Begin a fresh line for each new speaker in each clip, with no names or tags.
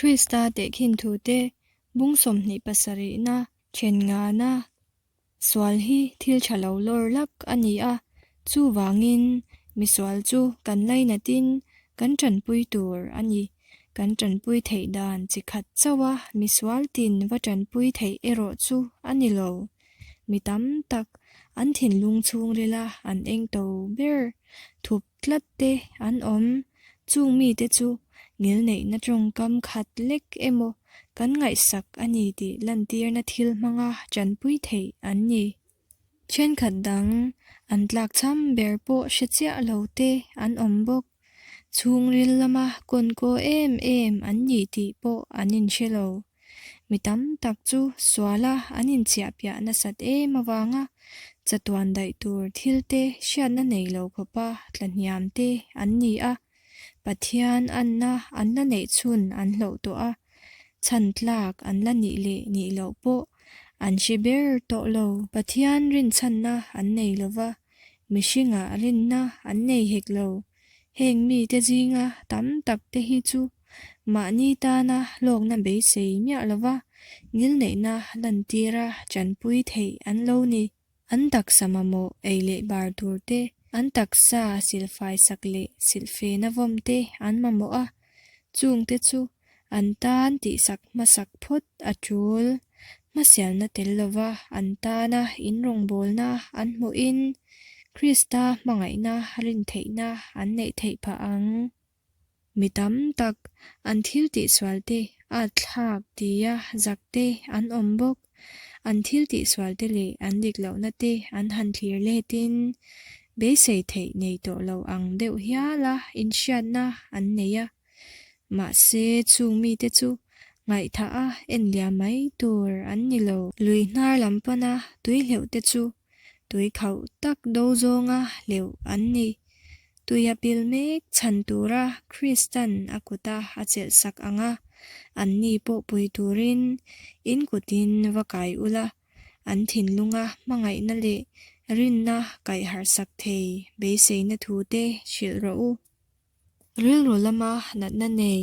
Krista tehkhin thute bung 27na then ngana sual hi thil tha lo lawr lak a ni a, chuvangin misual chu kan lainatin kan tanpui tur a ni. Kan tanpui theih dan chi khat chauh a misual tin va tanpui theih erawh chu a ni lo. Mi tam tak an thinlung chhungrila an eng to ber thup tlat te an awm. Chung mite chu ngilneihna tawngkam khat lek emaw kan ngaihsak a ni tih lantirna thil hmanga tanpui theih an ni. Thenkhat dang an tlakchham ber pawh hre chiah lo te an awm bawk. Chhungril lama kawnkaw em em an ni tih pawh an inhre lo. Mi tam tak chu suala an inchiahpiah nasat em avanga chatuan daih tur thil te hriatna nei lo khawpa tlahniam te an ni a, Pathian anna an la neih chhun an hloh tawh a, chhan tlak an la nih leh nih loh pawh an hre ber tawh lo. Pathian rinchhanna an nei lo va, mihringah rinna an nei hek lo. Heng mite zinga tam tak te hi chu mahni tana hlawkna beisei miah lova ngilneihna lantira tanpui theih an lo ni. An taksa mamawh ei leh bar tur te, an taksa silfai sak leh silhfena vawm te an mamawh a, chungte chu an tan tihsak hmasak phawt a tul. Hmasialna tel lova an tana inrawngbawlna an hmuhin Krista hmangaihna rin theihna an neih theih phah ang. Mi tam tak an thil tihsualte at thlak tia zakte an awm bawk. An thil tihsualte leh an dik lohna te an han thlir letin beisei theih nei tawh lo ang deuh hiala inhriatna an nei a. Mahse chung mite chu ngaihthah a en liam mai tur an ni lo. Lui hnar lam pana tui hleuh te chu tui khauh tak do zawnga hleuh an ni. Tuia pil mek chhan tura Kristan a kuta a chelh sak ang a, anni pawh pui turin in kutin va kai ula, an thinlunga hmangaihna leh rinna kaih harhsak thei beiseina thute hrilh rawh u. Rilru lama natna nei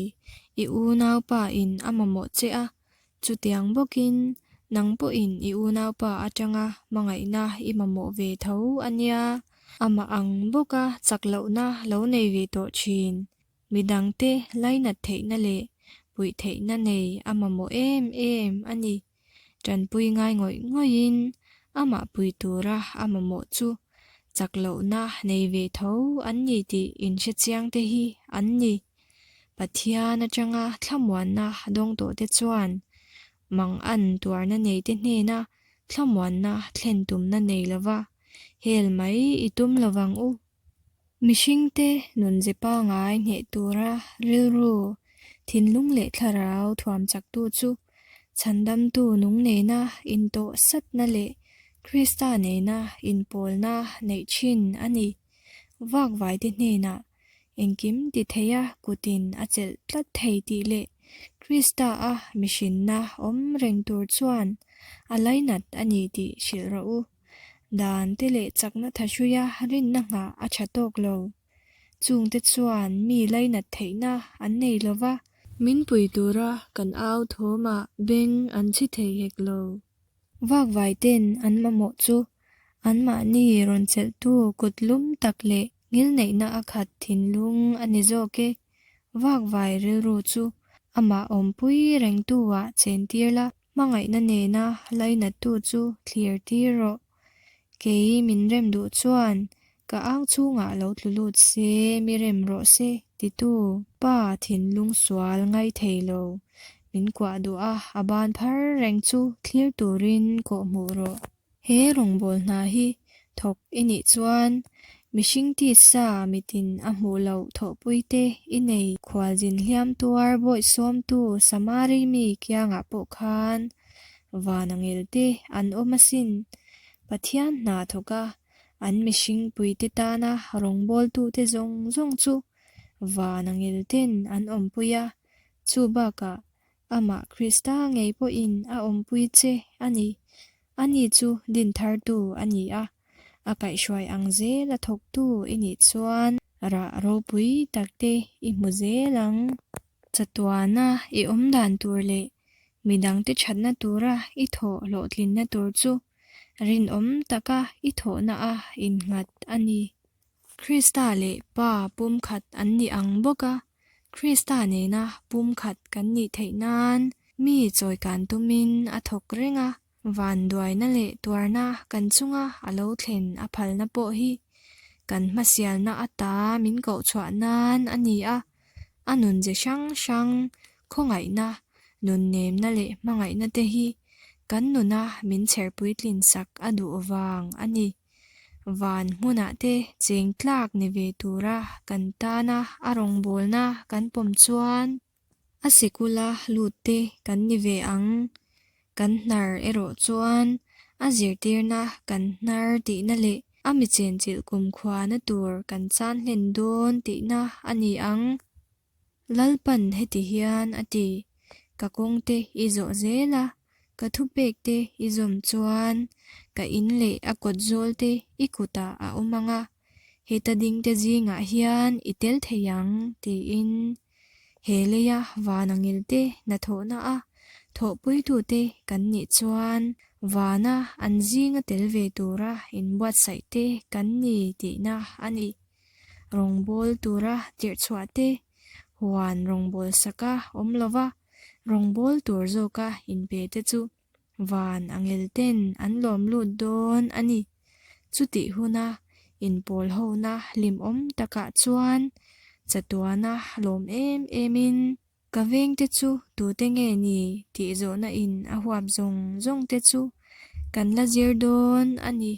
i unaupa in a mamawh che a, chutiang bawkin nang pawhin i unaupa atanga hmangaihna i mamawh ve tho a nia. Amah ang bawka chak lohna lo nei ve tawh thin. Midangte lainat theihna leh puih theihna nei a mamawh em em a ni. Tanpui ngai ngawih ngawihin amah pui tura a mamawh chu chak lohna nei ve tho an ni tih inhre chiang te hi an ni. Pathian atanga thlamuanna dawng tawh te chuan mangan tuarna nei te hnena thlamuanna thlen tumna nei lova hel mai i tum lovang u. Mihringte nunze pangai hneh tura rilru, thinlung leh thlarau thuam chaktu chu Chhandamtu nung nena intawh satna leh Krista nena inpawlna neih thin a ni. Vakvaite hnenah engkim ti theia kutin a chelh tlat thei tih leh Krista-a mihrinna awm reng tur chuan a lainat a ni tih hrilh rawh u. Dan te leh chakna thahruia rinna nghah a tha tawk lo. Chungte chuan mi lainat theihna an nei lo va. Min pui tura kan au thawmah beng an chhi thei hek lo. Vakvai ten an mamawh chu anmahni rawn chelhtu kut lum tak leh ngilneihna a khat thinlung a ni zawk e. Vakvai rilru chu amah awmpui rengtu-ah chentir la. Hmangaihna nena lainattu chu thlir tir rawh. Kei min rem duh chuan ka ang chhungah lo tlu lut se, mi rem rawh se titu pa thinlung sual ngai thei lo. Min kuah duh a, a ban phar reng chu thlir turin kawh hmuh rawh. He rawngbâwl hna hi thawk i nih chuan mihring tisa mitin a hmuh loh thawhpuite i nei. Khualzin hliam tuar bawihsawmtu Samari mi kiangah pawh khan van angelte an awm asin. Pathian hna thawka an mihring puite tana rawngbâwltute zawng zawng chu van angelten an awmpui a, chu bakah Amah Krista ngei pawhin a awmpui che a ni. Ani chu dinthartu a ni a, a kaihhruai ang zel a thawktu i nih chuan rah ropui takte i hmu zel ang. Chatuana i awm dan tur leh midangte thatna tura i thawh hlawhtlinna tur chu rinawm taka i thawhna a innghat a ni. Krista leh Pa pumkhat an ni ang bawk a, Krista nena pumkhat kan nih theih nan mi chawikan tumin a thawk reng a, vanduaina leh tuarna kan chunga a lo thlen a phalna pawh hi kan hmasialna ata min koh chhuah nan a ni a, a nunze hrang hrang khawngaihna, nunnemna leh hmangaihna te hi kan nuna min chher puitlin sak a duh vang a ni. Van hmunah te cheng tlak ni ve tura kan tana a rawngbawlna kan pawm chuan a sikula lut te kan ni ve ang. Kan hnar erawh chuan a zirtirna kan hnar tihna leh a mi chenchilh kumkhuana tur kan chan hlen dawn tihna a ni ang. Lalpan heti hian a ti, Ka kawngte i zawh zel a, ka thupekte i zawm chuan ka in leh a kawt zawlte i kutah a awm ang a, heta dingte zingah hian i tel thei ang, tiin. He leia vana ngilte hnathawhna a thawhpuitute kan nih chuan vana an zinga tel ve tura inbuatsaihte kan ni tihna a ni. Rawngbâwl tura tirhchhuah te, huan rawngbâwl saka awm lova rawngbâwl tur zawka inpe te chu van angel ten an lawm lut dawn a ni. Chutih huna inpawl hona hlimawm takah chuan chatuana lawm em emin ka vengte chu tute nge ni tih zawhna in a huap zawng zawng te chu kan la zir dawn a ni.